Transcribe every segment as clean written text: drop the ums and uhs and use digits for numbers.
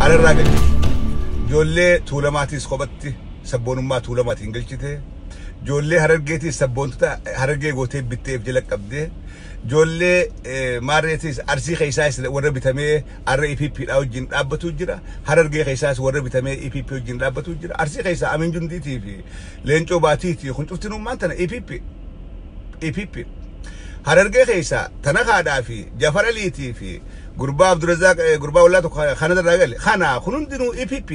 Alarraa galchite. Ijoollee Tuulamaatiis kophatti sabboonummaa Tuulamaatiin galchite. Ijoollee Harargeetiis sabboontota Harargee gootee bitteef jala qabdee. Ijoollee Maarreetiis, Arsii keessaas warra bitamee arra EPP dhaa wajjin dhaabbatu jira. Harargee keessaas warra bitamee EPP wajjin dhaabbatu jira. Arsii keessaa Amin Jundiitii fi Leencoo Baatiitii kun cuftinummaan tana EPP. EPP. Harargee keessaa Tanakaadhaa fi Jafar Aliitii fi gurbaa Abdurazaaq, gurbaa wallaa tokko kana irraa gale. Kana kun hundinuu EPP.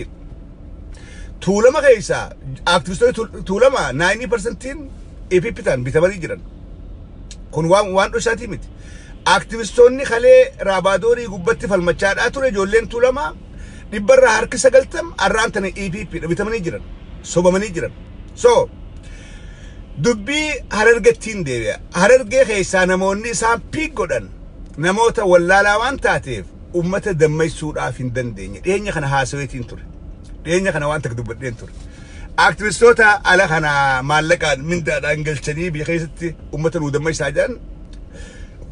Tuulama keessaa aktivistoonni Tuulama 90%iin EPP ta'an bitamanii jiran. Kun waan dhoksaatii miti. Aktivistoonni kalee Raabaadorii gubbatti falmachaadhaa ture, ijoolleen Tuulamaa 90% arraan tana EPP bitamanii jiran. Sobamanii jiran. So dubbii Harargettiin deebi'a. Harargee keessaa namoonni isaan pick godhan namoota wallaalaa waan taateef ummata dammaysuudhaaf hin dandeenye. Dhiyeenya kana haasaweetiin ture. Dhiyeenya kana waan takka dubbadheen ture. Aktivistoota ala kana maallaqaan mindaadhaan galchanii biyya keessatti ummata nuu dammaysaa jiran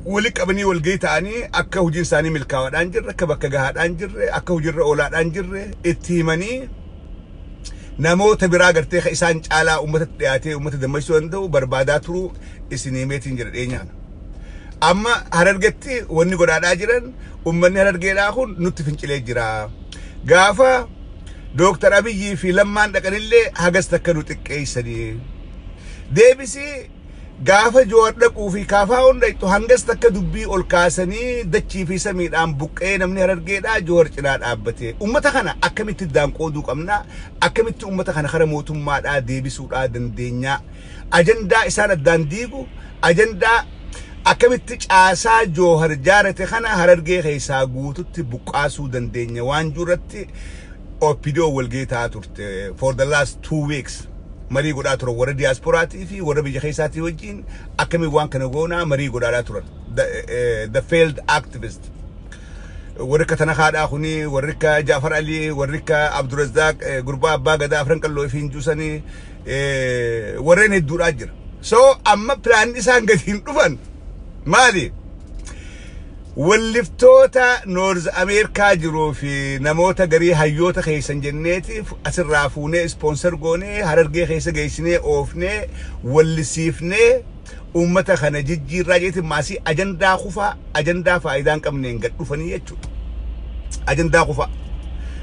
wali qabanii walgahii ta'anii, akka hojiin isaanii milkaa'aadhaan jirre, akka bakka gahaadhaan jirre, akka hojiirra oolaadhaan jirre itti himanii, namoota biraa gartee isaan caalaa uummatatti dhiyaatee uummata dammaysuu danda'u barbaadaa turuu isin himeetiin jira dhiyeenya kana. Amma Harargetti wanni godhaadhaa jiran, uummanni Harargeedhaa kun nutti fincilee jira. Gaafa Dooktar Abiyyii fi Lammaan dhaqanillee hagas takka nu xiqqeessanii. Deebisii gaafa Joowar dhaquu fi kaafaa hunda ittu hangas takka dubbii ol kaasanii, dachii fi samiidhaan buqqee namni Harargeedhaa Joowar cinaa dhaabbate. Uummata kana akkamitti iddaan qooduu qabna? Akkamitti uummata kana kara mootummaadhaa deebisuudhaa dandeenya? Ajandaa isaan addaan diigu, ajandaa akkamitti caasaa Joohar jaarate kana Harargee keessaa guututti buqqaasuu dandeenya waan jirratti OPDO walgahii ta'aa turte. For the last 2 weeks marii godhaa turan, warra diyaasporaatii fi warra biyya keessaatii wajjin akkamiin waan kana goonaa marii godhaadhaa turan. The failed activist. Warri akka Tanakaadhaa kuni, warri akka Jaafar Alii, warri akka Abdurazaaq, gurbaa abbaa gadaa afran qalloo fi hinjuusanii, warreen hedduudhaa jira. So amma pilaanni isaan gadi hin dhufan maali? Walliftoota North Ameerikaa jiruu fi namoota garii hayyoota keessan jenneeti asirraa fuunee sponsor goonee Harargee keessa geessinee oofnee wallisiifnee uummata kana jijjiirraa jeetiin maasii ajandaa kufaa, ajandaa faayidaa hin qabneen gad dhufanii jechuudha. Ajandaa kufaa.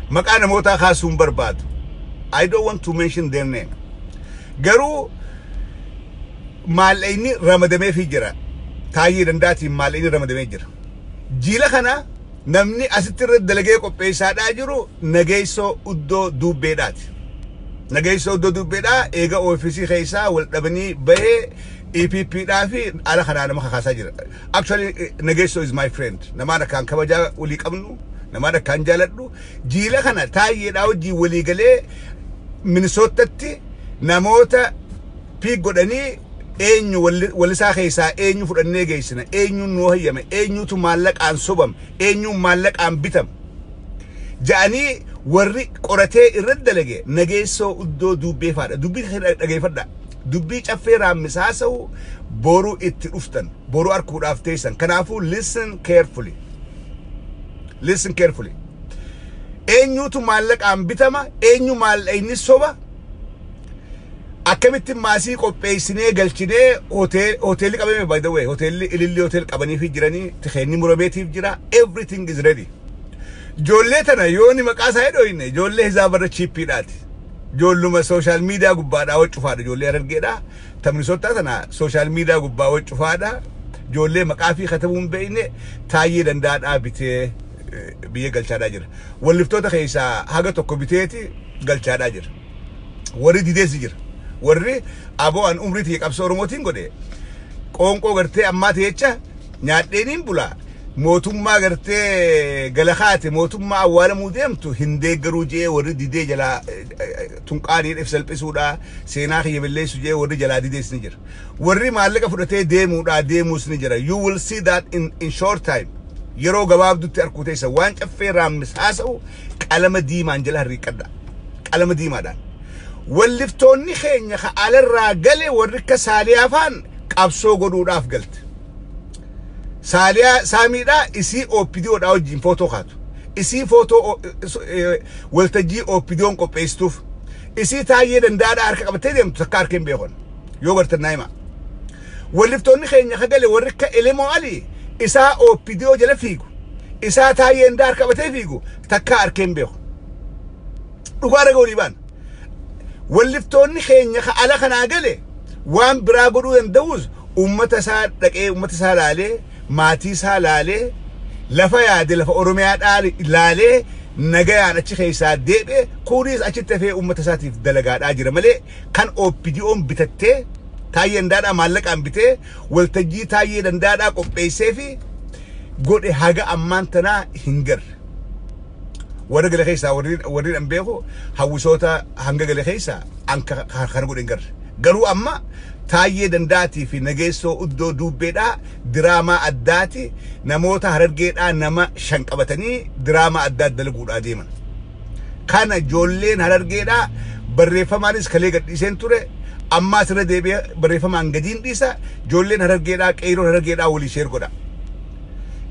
Maqaa namootaa kaasuun barbaadu. I don't want to mention their name. Garuu maallaqni ramadameefii jira. Taayyee Dandaatiin maallaqni ramadamee jira. Jiila kana namni asitti irra dalagee qopheessaadhaa jiru Nageessoo Uddoo Duubbeedhaati. Nageessoo Uddoo Duubbeedhaa eega oofisii keessaa wal dhabanii bahee EPP-dhaa fi ala kanaa nama kakaasaa jira. Actually, Nageessoo is my friend. Namaan akkaan kabajaa walii qabnu, namaan akkaan jaaladhu. Jiila kana taayyeedhaa wajjin walii galee Minisootatti namoota pick godhanii, eenyu walisaa keessaa eenyu fudhannee geessina, eenyuun nuu hayyame, eenyutu maallaqaan sobam, eenyuun maallaqaan bitam ja'anii warri qoratee irratti dalage Nageessoo Uddoo Duubbee faadha. Dubbii dhageeffadha. Dubbii Caffee Raammisaa sa'u boruu itti dhuftan, boruu arkuudhaaf teessan. Kanaafuu listen carefully. Listen carefully. Eenyutu maallaqaan bitama, eenyu maallaqni soba, akkamitti maasii qopheessinee galchinee hoteelli qabame. By the way, hoteelli Ililli hotel qabaniifi jiranii, tikeenni murameetiif jira, everything is ready. Ijoollee tana yooni maqaa isaa dhoyne, ijoollee hizaabarra chiippiidhaati. Ijoolluma social media gubbaadhaa waccufaadha, ijoollee Harargeedhaa. Ta Minisootaa tana social media gubbaa waccufaadha. Ijoollee maqaa fi katabuu hin beekne Taayyee Danda'aadhaa bitee biyya galchaadhaa jira. Walliftoota keessaa haga tokko biteeti galchaadhaa jira. Warri dideessi jira. Warri aboo an umrii tiyya qabsoo Oromootiin godhe, qoonqoo gartee ammaa jecha nyaadheeniin bulaa, mootummaa gartee galakaate, mootummaa awwaalamuu deemtu hin deeggaruu jee, warri didee jalaa tunqaanii if salphisuudha, seenaa kiyya balleessu jee warri jalaa didees ni jira. Warri maallaqa fudhatee deemuudha deemuus ni jira. You will see that in short time. Yeroo gabaabdutti arguu teessa. Waan Caffee Raammis haasa'u qalama diimaan jala harriiqadha. Qalama diimaadhaan. Walliftoonni keenya ka alarraa gale, warri akka Saaliyaa faan qabsoo godhuudhaaf galte. Saaliyaa saamiidhaa isii OPDOdhaa wajjin footoo kaatu. Isii footoo waltajjii OPDO'n qopheessituuf isii Taayyee Danda'aadhaa harka qabattee deemtu takka harka hin beekon. Yoo gartan naa hima. Walliftoonni keenya kagale warri akka Elemoo Alii isaa OPDO jala fiigu, isaa Taayyee Danda'a harka qabatee fiigu takka harka hin beeku. Dhugaa raga walii baana. Walliftoonni keenya ka ala kanaa gale waan biraa godhuu danda'us uummata isaa dhaqee, uummata isaa laalee, maatii isaa laalee, lafa yaade lafa Oromiyaa laalee nagayaan achi keessaa deebi'e, kunis achitti hafee uummata isaatiif dalagaadhaa jira malee kan OPDO'n bitattee Taayyee Dandaadhaa maallaqaan bitee waltajjii Taayyee Dandaadhaa qopheessee fi godhe haga ammaan tanaa hin garre. Warra gale keessaa warri an beeku hawwisoota hanga gale keessaa an kana godhe hin garre. Garuu amma Taayyee Danda'aatii fi Nageessoo Uddoo Duubbeedhaa diraamaa addaati namoota Harargeedhaa nama 5 qabatanii diraamaa addaa dalaguudhaa deeman. Kana ijoolleen Harargeedhaa barreeffamaanis kalee gadhiiseen ture, ammaas irra deebi'ee barreeffamaan gadiin dhiisa. Ijoolleen Harargeedhaa, qeeroon Harargeedhaa walii share godha.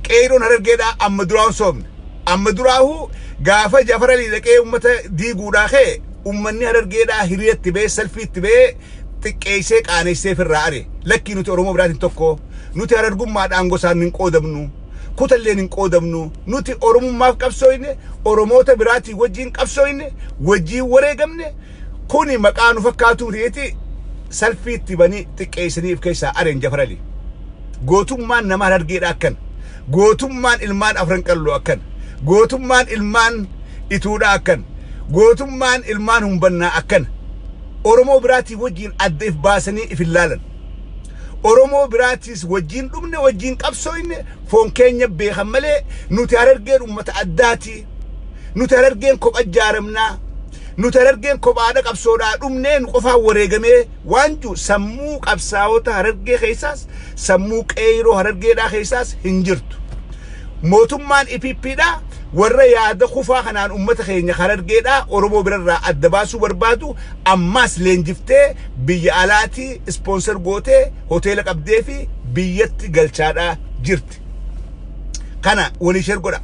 Qeeroon Harargeedhaa amma duraan soomne. Amma duraahu gaafa Jafar Alii dhaqee uummata diiguudhaa ka'e uummanni Harargeedhaa hiriiratti ba'ee, salfiitti ba'ee xiqqeessee qaaneessee firraa are. Lakkii, nuti Oromoo biraatiin tokko, nuti Harargummaadhaan gosaan hin qoodamnu, kutalleen hin qoodamnu, nuti Oromummaaf qabsooyne, Oromoota biraatiin wajjin qabsooyne, wajjin wareegamne, kuni maqaa nu fakkaatu miti salfiitti banii xiqqeessanii of keessaa areen Jafar Alii. Gootummaan nama Harargeedhaa akkana. Gootummaan ilmaan Afran Qalloo akkana. Gootummaan ilmaan Ituudhaa akkana. Gootummaan ilmaan Humbannaa akkana. Oromoo biraatii wajjin adda if baasanii if hin laalan. Oromoo biraatiis wajjin dhumne, wajjin qabsooyne, foon keenya beekan malee nuti Harargeen uummata addaati. Nuti Harargeen kopha ijaaramnaa. Nuti Harargeen kophaadha qabsoodhaa dhumnee nu qofaan wareegamee waan jiru sammuu qabsaa'ota Harargee keessaas sammuu qeeroo Harargeedhaa keessaas hin jirtu. Mootummaan EPPdhaa warra yaada kufaa kanaan uummata keenya Harargeedhaa Oromoo birarraa adda baasuu barbaadu ammaas leenjiftee biyya alaatii sponsor gootee hoteela qabdee fi biyyatti galchaadhaa jirti. Kana walii share godha.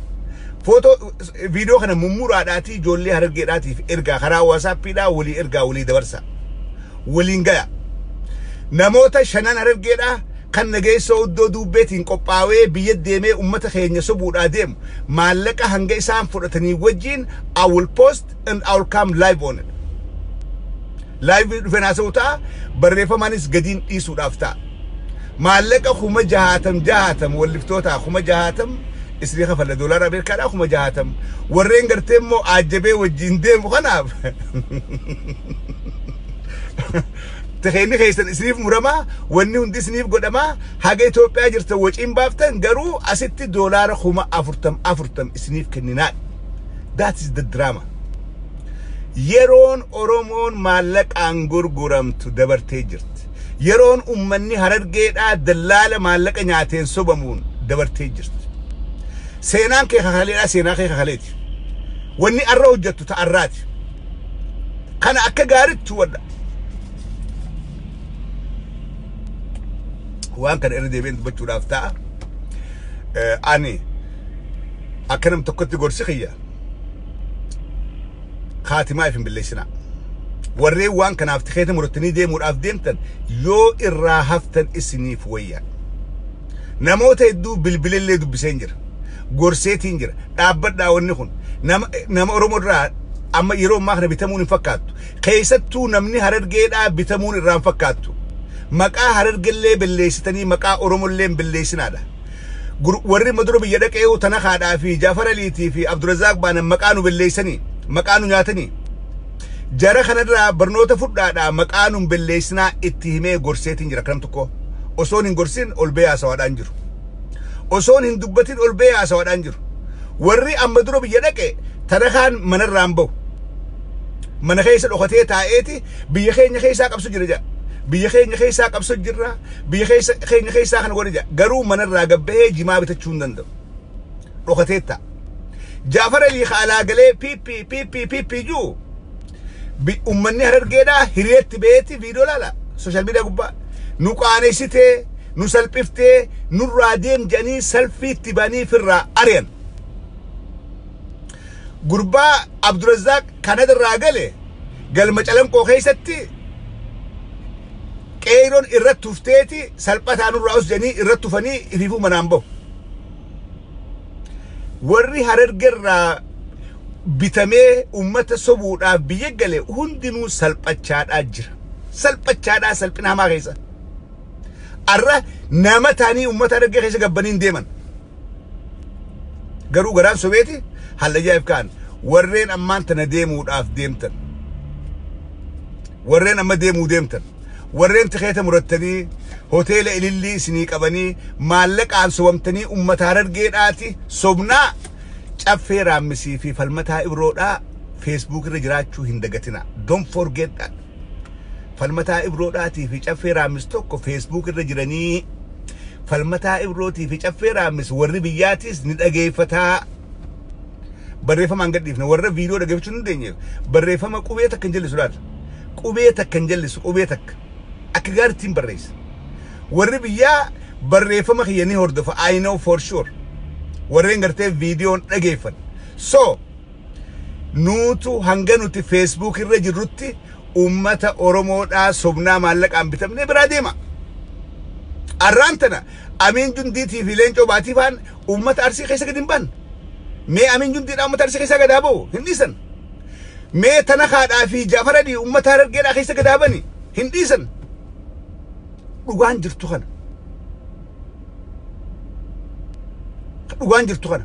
Footoo viidiyoo kana mummuraadhaatii ijoollee Harargeedhaatiif ergaa karaa WhatsAppiidhaa walii ergaa, walii dabarsa. Waliin gaya. Namoota shanan Harargeedhaa kan Nageessoo Iddoo Duubbeetiin qophaawee biyya deemee uummata keenya sobuudhaa deemu maallaqa hanga isaan fudhatanii wajjin I will post and I will come live on it. Live dhufeen haasa'u ta'a, barreeffamaanis gadiin dhiisuudhaaf ta'a. Maallaqa 60,000 60,000 walliftoota 60,000 isinii kafalla, doolaara Ameerikaadhaa 60,000. Warreen gartee immoo ajjabee wajjin deemu kanaaf Tikeenni keessan isiniif muramaa, wanni hundi isiniif godhamaa, haga Itoophiyaa jirtan waciin baaftan, garuu asitti doolaara 40,000 40,000 isiniif kenninaa. That is the drama. Yeroon Oromoon maallaqaan gurguramtu dabartee jirti. Yeroon uummanni Harargeedhaa dallaala maallaqa nyaateen sobamuun dabartee jirti. Seenaan kee kakaleedhaa, seenaa kee kakaleeti. Wanni arra hojjettu ta'arraati. Kana akka gaaritti hubadha. Waan kana irra deebiin dubbachuudhaaf ta'a. Ani akka nam tokkotti gorsi kiyya kaatimaa if hin billeessinaa. Warreen waan kanaaf tikeeta murattanii deemuudhaaf deemtan yoo irraa haftan isiniif wayya. Namoota hedduu bilbilellee dubbiseen jira. Gorseetiin jira. Dhaabbadhaa, wanni kun nama Oromoo irraa amma yeroo ammaa kana bitamuun hin fakkaattu. Keessattuu namni Harargeedhaa bitamuun irraa hin fakkaattu. Maqaa Harargellee balleessitanii maqaa Oromollee hin balleessinaadha. Warri madura biyya dhaqee Tanakaadhaa fi Jaafar Aliitii fi Abdurazaaq baanan maqaa nu balleessanii, maqaa nu nyaatanii. Jara kanarraa barnoota fudhaadhaa, maqaa nu balleessinaa itti himee gorseetiin jira kanam tokko. Osoon hin gorsin ol ba'ee haasawaadhaan jiru. Osoon hin dubbatin ol ba'ee haasawaadhaan jiru. Warri amma dura biyya dhaqe Tanakaan manarraan bahu. Mana keessa dhokatee taa'eeti biyya keenya keessaa qabsu jira jedha. Biyya keenya keessaa qabsu jirra. Biyya keessa keenya keessaa kana godhe jedha. Garuu manarraa gabbahee jimaa bitachuu hin danda'u. Dhokatee ta'a. Jaafar Alii haalaa galee PP PP PP jiru uummanni Harargeedhaa hiriyetti ba'eeti viidiyoo laala social media gubbaa nu qaanessitee, nu salphiftee, nurraa deem jedhanii salfiitti banii firraa ari'an. Gurbaa Abdurazzaaq Kanadarraa gale galma Calanqoo keessatti qeeroon irratti tufteeti salphataa nurraa us jedhanii irratti tufanii ifiifuu manaan bahu. Warri Harargerraa bitamee ummata sobuudhaaf biyya gale hundinuu salphachaadhaa jira. Salphachaadhaa, salphina hamaa keessa. Arra nama ta'anii ummata Harargee keessa gabbanii hin deeman. Garuu garaan sobeeti hallayyaaf ka'an. Warreen ammaan tana deemuudhaaf deemtan. Warreen amma deemuu deemtan. Warreen tikeeta murattanii, hoteela ilillii isinii qabanii, maallaqaan sobamtanii ummata Harargeedhaati sobnaa, Caffee Raammisii fi Falmataa Ibroodhaa Facebook irra jiraachuu hin dagatina. Don't forget that. Falmataa Ibroodhaatii fi Caffee Raammis tokko Facebook irra jiranii, Falmataa Ibrootii fi Caffee Raammis warri biyyaatis ni dhageeffataa. Barreeffamaan gadhiifne, warra viidiyoo dhageeffachuu hin dandeenyeef barreeffama qubee takka hin jallisu laata. Qubee takka hin jallisu, qubee takka. Akka gaariitti barreessa. Warri biyyaa barreeffama kiyya ni hordofa, I know for sure. Warreen gartee viidiyoon dhageeffan. So nuutu hanga nuti Facebook irra jirrutti ummata Oromoodhaa sobnaa maallaqaan bitamnee biraa deema. Arraan tana Amiin Jundiitii fi Leencoo Baatii faan ummata Arsii keessa gadi hin ban. Mee Amiin Jundiidhaa ummata Arsii keessa gad haa ba'u, hin dhiisan. Mee tana haadhaa fi Jaafar Adii ummata Harargeedhaa keessa gad haa bani, hin dhiisan. Dhugaan jirtu kana. Dhugaan jirtu kana.